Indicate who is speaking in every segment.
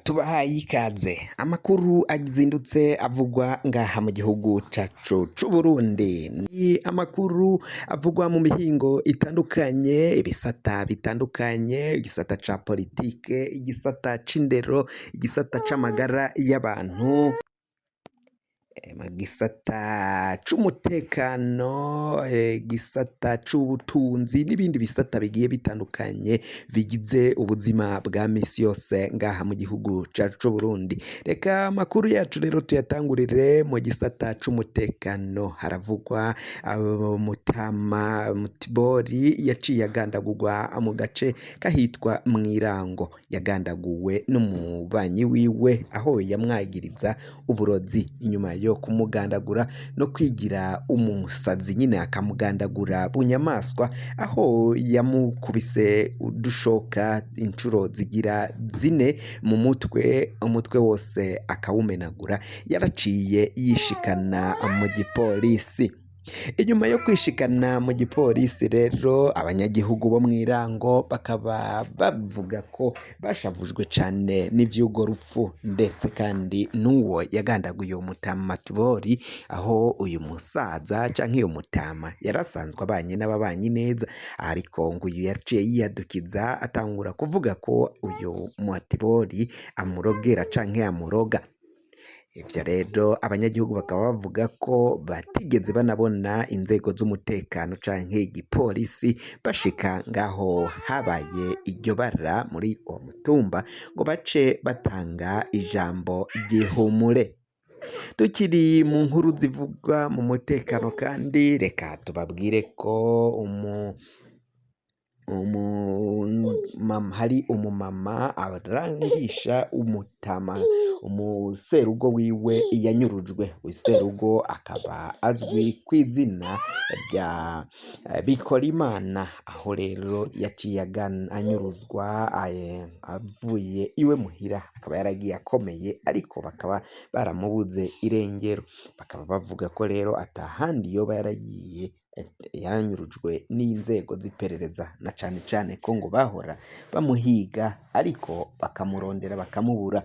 Speaker 1: Tubahaye ikaze amakuru azindutse avugwa ngaha mu gihugu cacu c'Uburundi ni amakuru avugwa mu mihingo itandukanye ibisata bitandukanye igisata ca politike igisata c'indero igisata c'amagara y'abantu mu gisata c'umutekano, igisata c'ubutunzi n'ibindi bisata bigiye bitandukanye bigize ubuzima bwa misi yose ngaha mu gihugu cacu c'Uburundi. Reka amakuru yacu rero tuyatangurire mu gisata c'umutekano, haravugwa Mutama Mutibori yaciye agandagurwa mu gace k'ahitwa Mw'irango, yagandaguwe n'umubanyi wiwe aho yamwagiriza uburozi inyuma yo kumugandagura no kwigira umusazi nyine akamugandagura bunyamaswa aho yamukubise udushoka inshuro zigira zine mu mutwe umutwe wose akawumenagura yaraciye yishikana mu gipolisi. Inyuma yo kwishikana mu gipolisi rero abanyagihugu bo mw'irango bakaba bavuga ko bashavujwe cane n'ivy'urwo rupfu ndetse kandi n'uwo yagandaguye uwo mutama Tibori aho uyu musaza canke uyu mutama yarasanzwe abanye n'ababanyi neza ariko ngo uyu yaciye yiyadukiza atangura kuvuga ko uyu Matibori amurogera canke amuroga. Ivyo rero abanyagihugu bakaba bavuga ko batigeze banabona inzego z'umutekano canke igipolisi bashika ngaho habaye iryo bara muri uwo mutumba ngo bace batanga ijambo ry'ihumure. Tukiri mu nkuru zivugwa mu mutekano kandi reka tubabwire ko hari umumama arangisha umutama umuserugo wiwe yanyurujwe, uyu serugo akaba azwi kw'izina rya Bikorimana, aho rero yaciye anyuruzwa avuye iwe muhira akaba yaragiye akomeye ariko bakaba baramubuze irengero, bakaba bavuga ko rero atahandi yoba yaragiye yaranyurujwe n'inzego z'iperereza na cane cane ko ngo bahora bamuhiga ariko bakamurondera bakamubura,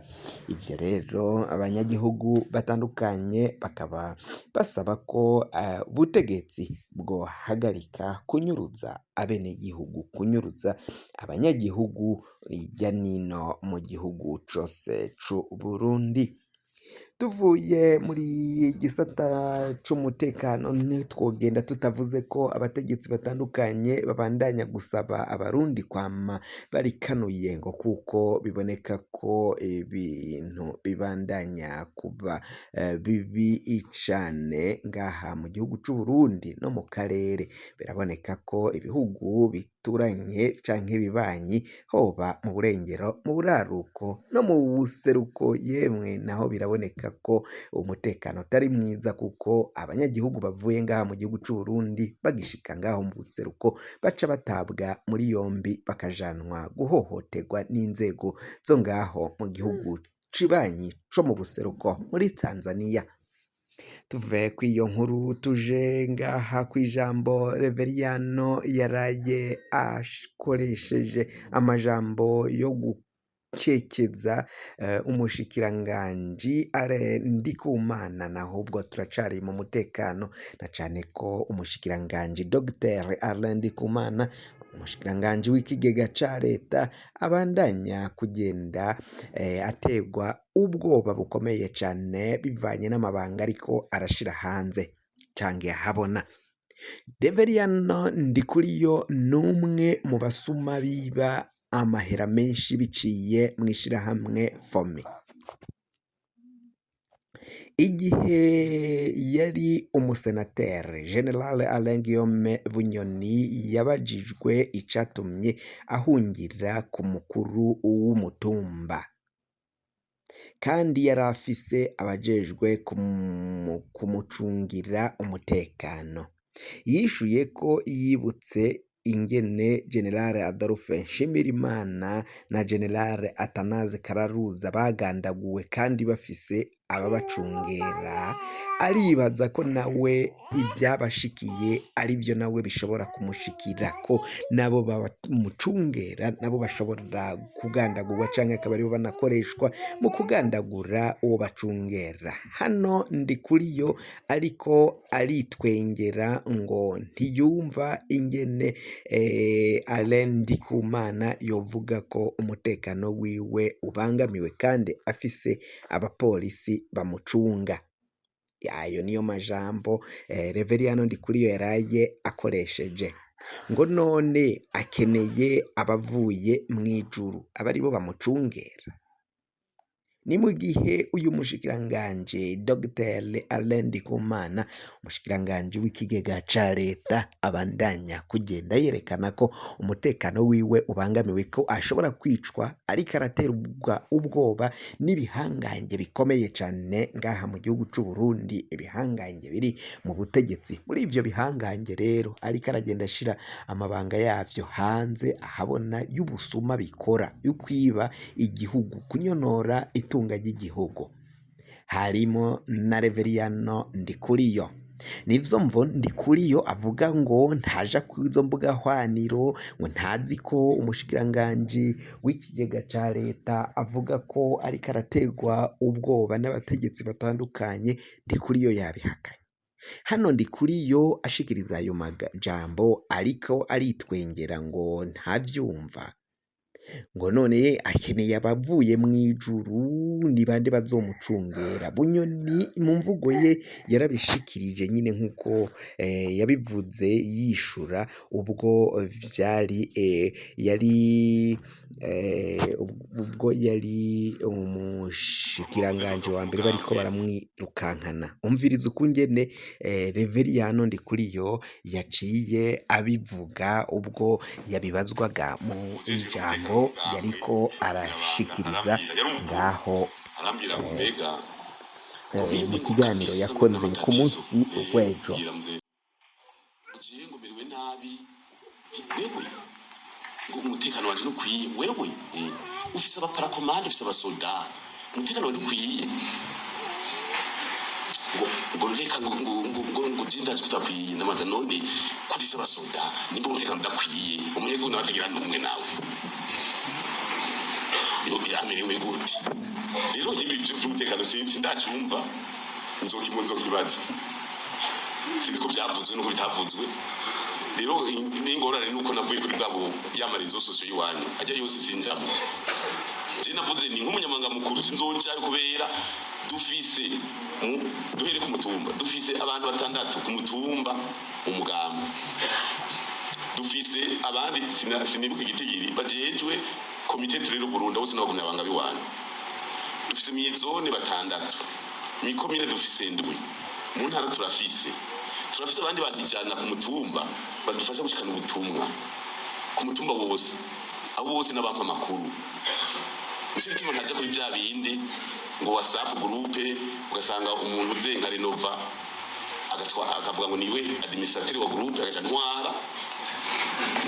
Speaker 1: ivyo rero abanyagihugu batandukanye bakaba basaba ko ubutegetsi bwohagarika kunyuruza abenegihugu, kunyuruza abanyagihugu hirya nino mu gihugu cose c'Uburundi. Tuvuye muri gisata c'umutekano ntitwogenda tutavuze ko abategetsi batandukanye babandanya gusaba abarundi kwama barikanuye ngo kuko biboneka ko ibintu bibandanya kuba bibi cane ngaha mu gihugu c'Uburundi no mu karere, biraboneka ko ibihugu bituranye canke ibibanyi hoba mu burengero, mu buraruko no mu buseruko yemwe naho biraboneka ko umutekano utari mwiza kuko abanyagihugu bavuye ngaha mu gihugu c'Uburundi bagishika ngaho mu buseruko baca batabwa muri yombi bakajanwa guhohoterwa n'inzego zo ngaho mu gihugu cibanyi co mu buseruko muri Tanzania. Tuve kw'iyo nkuru tuje ngaha kw'ijambo Reveriyano yaraye akoresheje amajambo yo gukekeza umushikiranganji Alain Ndikumana nahubwo turacari mu mutekano na cane ko umushikiranganji Dr Alain Ndikumana umushikiranganji w'ikigega ca leta abandanya kugenda ategwa ubwoba bukomeye cane bivanye n'amabanga ariko arashira hanze canke ahabona. Reveriyano Ndikuriyo n'umwe mu basuma biba amahera menshi biciye mw'ishirahamwe FOMI. Igihe yari umusenateri General Alain Guillaume Bunyoni yabajijwe icatumye ahungira ku mukuru w'umutumba kandi yari afise abajejwe kumucungira umutekano, yishuye ko yibutse ingene General Adolphe Nshimirimana na General Athanase Kararuza bagandaguwe kandi bafise ababacungera, aribaza ko nawe ivyabashikiye arivyo nawe bishobora kumushikira, ko nabo bamucungera nabo bashobora kugandagurwa canke akaba aribo banakoreshwa mu kugandagura uwo bacungera. Hano Ndikuriyo ariko aritwengera ngo ntiyumva ingene Alain Ndikumana yovuga ko umutekano wiwe ubangamiwe kandi afise abapolisi bamucunga. Ayo niyo majambo Reveriyano Ndikuriyo yaraye akoresheje, ngo none akeneye abavuye mw'ijuru aba aribo bamucungera. Ni mu gihe uyu mushikiranganje Dr Alain Ndikumana, umushikiranganje w'ikigega ca leta, abandanya kugenda yerekana ko umutekano wiwe ubangamiwe, ko ashobora kwicwa, ariko araterwa ubwoba n'ibihangange bikomeye cane ngaha mu gihugu c'u Burundi, ibihangange biri mu butegetsi. Muri ivyo bihangange rero ariko aragenda ashira amabanga yavyo hanze ahabona, y'ubusuma bikora, yo kwiba igihugu, kunyonora itunga ry'igihugu, harimo na Reveriyano Ndikuriyo. Nivyo mvo Ndikuriyo avuga ngo ntaja kwizo mbuga hwaniro, ngo ntazi ko umushikiranganji w'ikigega ca leta avuga ko ariko araterwa ubwoba n'abategetsi batandukanye. Ndikuriyo yabihakanye. Hano Ndikuriyo ashikiriza ayo majambo ariko aritwengera ngo ntavyumva, ngo none akeneye abavuye mw'ijuru, ni bande bazomucungera? Bunyoni mu mvugo ye yarabishikirije nyine nk'uko yabivuze yishura ubwo vyari yari ubwo yari umushikiranganje wa mbere bariko baramwirukankana. Umviriza ukungene Reveriyano Ndikuriyo yaciye abivuga ubwo yabibazwaga mu ijambo yariko arashikiriza ngaho
Speaker 2: arambwira ngo mbega
Speaker 1: mu kiganiro yakoze ku munsi w'ejo.
Speaker 2: Jewe ngo merewe nabi, wewe ngo umutekano wanje ntukwiye, wewe ufise abaparakomande, ufise abasoda, umutekano wanje ukwiye, ngo ngo reka ngo ngo ngo ngo ngo je ndazi ko utakwiye. Ndamaza none ko ufise abasoda, nimba umutekano udakwiye, umunyagihugu nawe atagira n'umwe, nawe yo yamerewe gute? Rero ibi vy'umutekano sindacumva, nzokibaza, sinzi ko byavuzwe nuko bitavuzwe. Rero n'ingorane nuko navuye kuri bwabo y'ama réseaux sociaux y'iwanyu ajya yose sinjamo. Je navuze ni nk'umunyamabanga mukuru sinzojayo, kubera dufise duhere ku mutumba, dufise abantu batandatu ku mutumba umugambi, dufise abandi sinibuka igitigiri bajejwe komite turere Burundi, bose n'abagumyabanga b'iwanyu. Dufise mw'izone batandatu, mw'ikomine dufise ndwi, mu ntara turafise abandi bantu 100 ku mutumba badufasha gushikana ubutumwa ku mutumba wose. Abo bose n'abampa amakuru. Nico gituma ntaja kuri bya bindi ngo WhatsApp groupe, ugasanga umuntu uze nka Renova agatwa akavuga ngo niwe administrateur wa groupe, agaca ntwara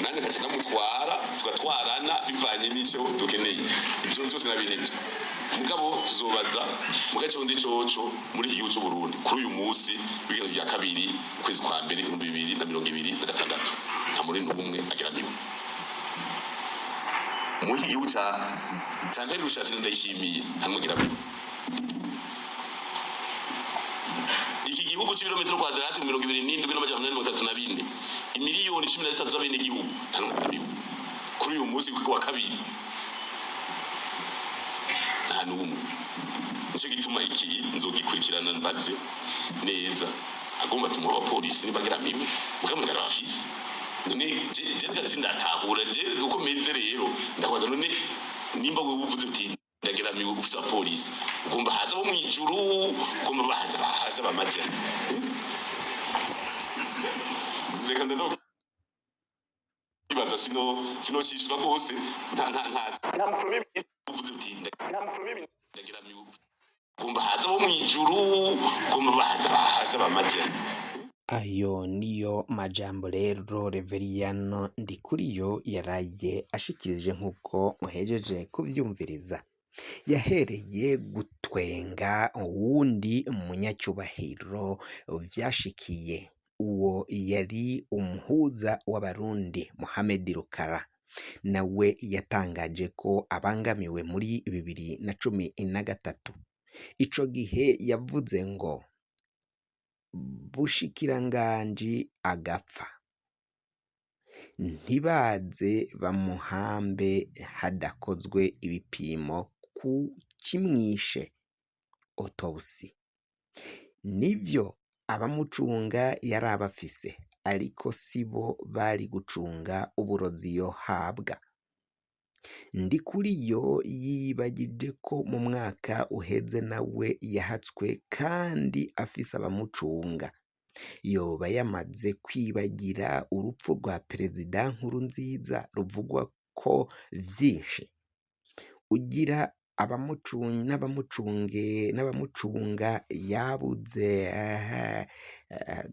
Speaker 2: nanjye agaca ndamutwara, tugatwarana bivanye n'icyo dukeneye. Ibyo byose nabihebye. Mugabo tuzobaza mu gace ndi coco muri iki gihugu cy'u Burundi kuri uyu munsi w'igenekerezo rya 2 ukwezi kwa mbere 2026, nta muri n'umwe ageramiwe muri iki gihugu ca Ntare Rushatsi. Ndayishimiye, nta n'umwe ageramiwe. Iki gihugu c'ibirometero kwadarati 27,834, imiliyoni 13 z'abenegihugu, nta n'umwe ageramiwe kuri uyu munsi wa kabiri, nta n'umwe. Nicyo gituma iki nzogikurikirana, mbaze neza. Agomba tumuha abapolisi niba ageramiwe, mukamugara bafise. None je ndasindatahura je uko meze. Rero ndakubaza, none nimba wewe uvuze uti ndageramiwe, ufise abapolisi, ugomba haza bo mw'ijuru, ugomba bahaza bamaja? Reka ndaza kibaza, sino cishura rwose. Nta mu premier ministre uvuze uti nta mu premier ministre ndageramiwe, ugomba haza bo mw'ijuru, ugomba bahaza bamaja?
Speaker 1: Ayo niyo majambo rero Reveriyano Ndikuriyo yaraye ashikirije nk'uko muhejeje kuvyumviriza. Yahereye gutwenga uwundi munyacyubahiro vyashikiye, uwo yari umuhuza w'abarundi Mohamed Rukara, nawe yatangaje ko abangamiwe muri 2013. Ico gihe yavuze ngo bushikiranganji agapfa ntibaze bamuhambe hadakozwe ibipimo ku kimwishe autopsy. Nivyo abamucunga yarabafise ariko sibo bari gucunga uburozi yohabwa. Ndikuriyo yibagije ko mu mwaka uheze nawe yahatswe kandi afise abamucunga. Yoba yamaze kwibagira urupfu rwa Perezida Nkurunziza ruvugwa ko vyinshi. Ugira n'abamucunga yabuze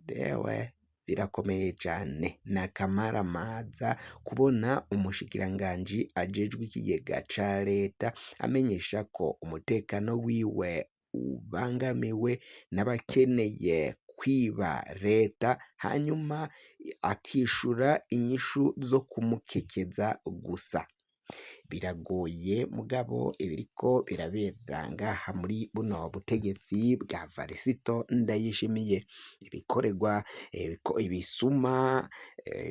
Speaker 1: ewe birakomeye cane ni akamaramaza kubona umushikiranganji ajejwe ikigega ca leta amenyesha ko umutekano wiwe ubangamiwe n'abakeneye kwiba leta hanyuma akishura inyishu zo kumukekeza gusa. Biragoye mugabo ibiriko birabera ngaha muri buno butegetsi bwa Varisito Ndayishimiye, ibikorerwa ibisuma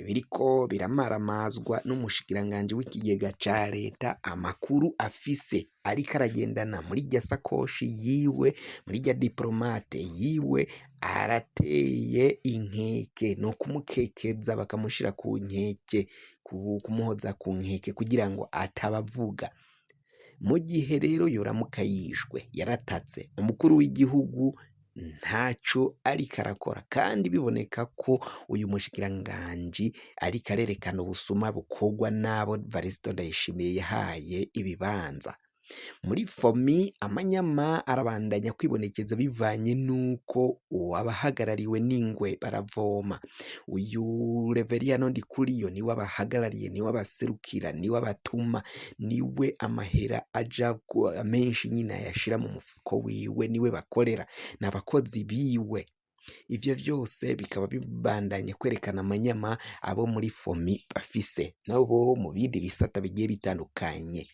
Speaker 1: biriko biramaramazwa n'umushikiranganji w'ikigega ca leta, amakuru afise ariko aragendana muri irya sakoshi yiwe, muri irya diplomate yiwe, arateye inkeke no kumukekeza bakamushira ku nkeke, kumuhoza ku nkeke kugira ngo atabavuga. Mu gihe rero yoramuka yishwe yaratatse umukuru w'igihugu ntaco ariko arakora, kandi biboneka ko uyu mushikiranganji ariko arerekana ubusuma bukorwa n'abo Varisito Ndayishimiye yahaye ibibanza. Muri FOMI amanyama arabandanya kwibonekeza bivanye n'uko abahagarariwe n'ingwe baravoma. Uyu Reveriyano Ndikuriyo niwe abahagarariye, niwe abaserukira, niwe abatuma, niwe amahera aja menshi nyine ayashira mu mufuko wiwe, niwe bakorera, ni abakozi biwe. Ivyo vyose bikaba bibandanya kwerekana amanyama abo muri FOMI bafise, nabo mu bindi bisata bigiye bitandukanye.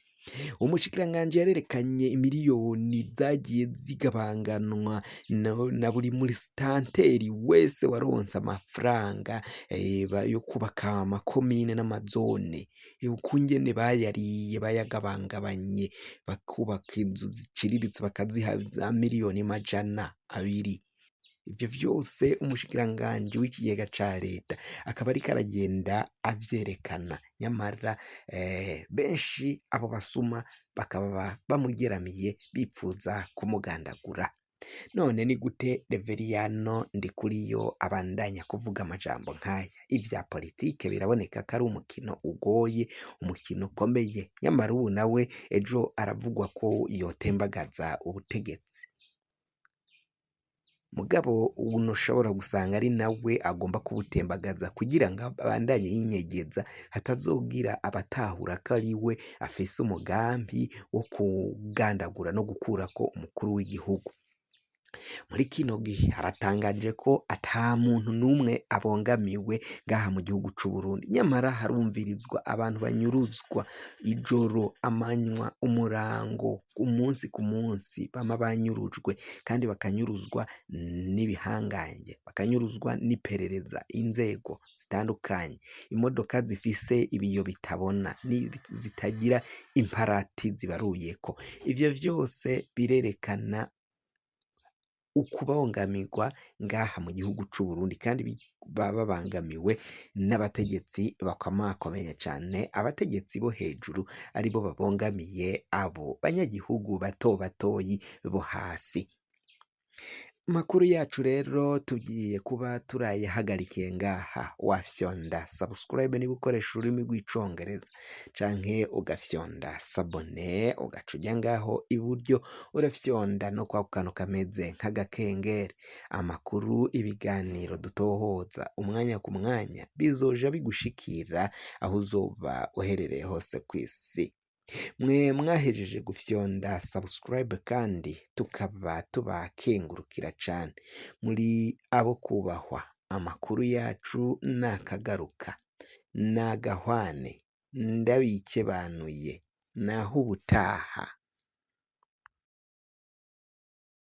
Speaker 1: Umushikiranganji yarerekanye imiliyoni zagiye zigabanganwa na buri musitanteri wese waronse amafaranga yo kubaka amakomine n'amazone, ukungene bayariye bayagabangabanye bakubaka inzu ziciriritse bakaziha za miliyoni 200. Ivyo vyose umushikiranganji w'ikigega ca leta akaba ariko aragenda avyerekana, nyamara benshi abo basuma bakaba bamugeramiye bipfuza kumugandagura. None ni gute Reveriyano Ndikuriyo abandanya kuvuga amajambo nk'aya? Ivya politike biraboneka ko ari umukino ugoye, umukino ukomeye, nyamara ubu nawe ejo aravugwa ko yotembagaza ubutegetsi. Mugabo ubu ntushobora gusanga ari nawe agomba kubutembagaza kugira ngo abandanye yinyegeza, hatazogira abatahura ko ari we afise umugambi wo kugandagura no gukurako umukuru w'igihugu. Muri kino gihe haratangaje ko ata muntu n'umwe abongamiwe ngaha mu gihugu c'u Burundi, nyamara harumvirizwa abantu banyuruzwa ijoro, amanywa, umurango, umunsi ku munsi bama banyurujwe, kandi bakanyuruzwa n'ibihangange, bakanyuruzwa n'iperereza, inzego zitandukanye, imodoka zifise ibiyo bitabona, zitagira imparati zibaruyeko. Ivyo vyose birerekana ukubongamirwa ngaha mu gihugu c'u Burundi, kandi babangamiwe n'abategetsi bakomakomeye cane, abategetsi bo hejuru aribo babongamiye abo banyagihugu bato batoyi bo hasi. Amakuru yacu rero tugiye kuba turayahagarikiye ngaha. Wafyonda subscribe niba ukoresha ururimi rw'icongereza, canke ugafyonda s'abonner, ugaca uja ngaho iburyo, urafyonda no kwa kantu kameze nk'agakengeri. Amakuru, ibiganiro dutohoza umwanya ku mwanya bizoja bigushikira aho uzoba uherereye hose kw'isi. Mwe mwahejeje gufyonda subscribe kandi tukaba tubakengurukira cane, muri abo kubahwa. Amakuru yacu nakagaruka, nagahwane, ndabikebanuye, naho ubutaha.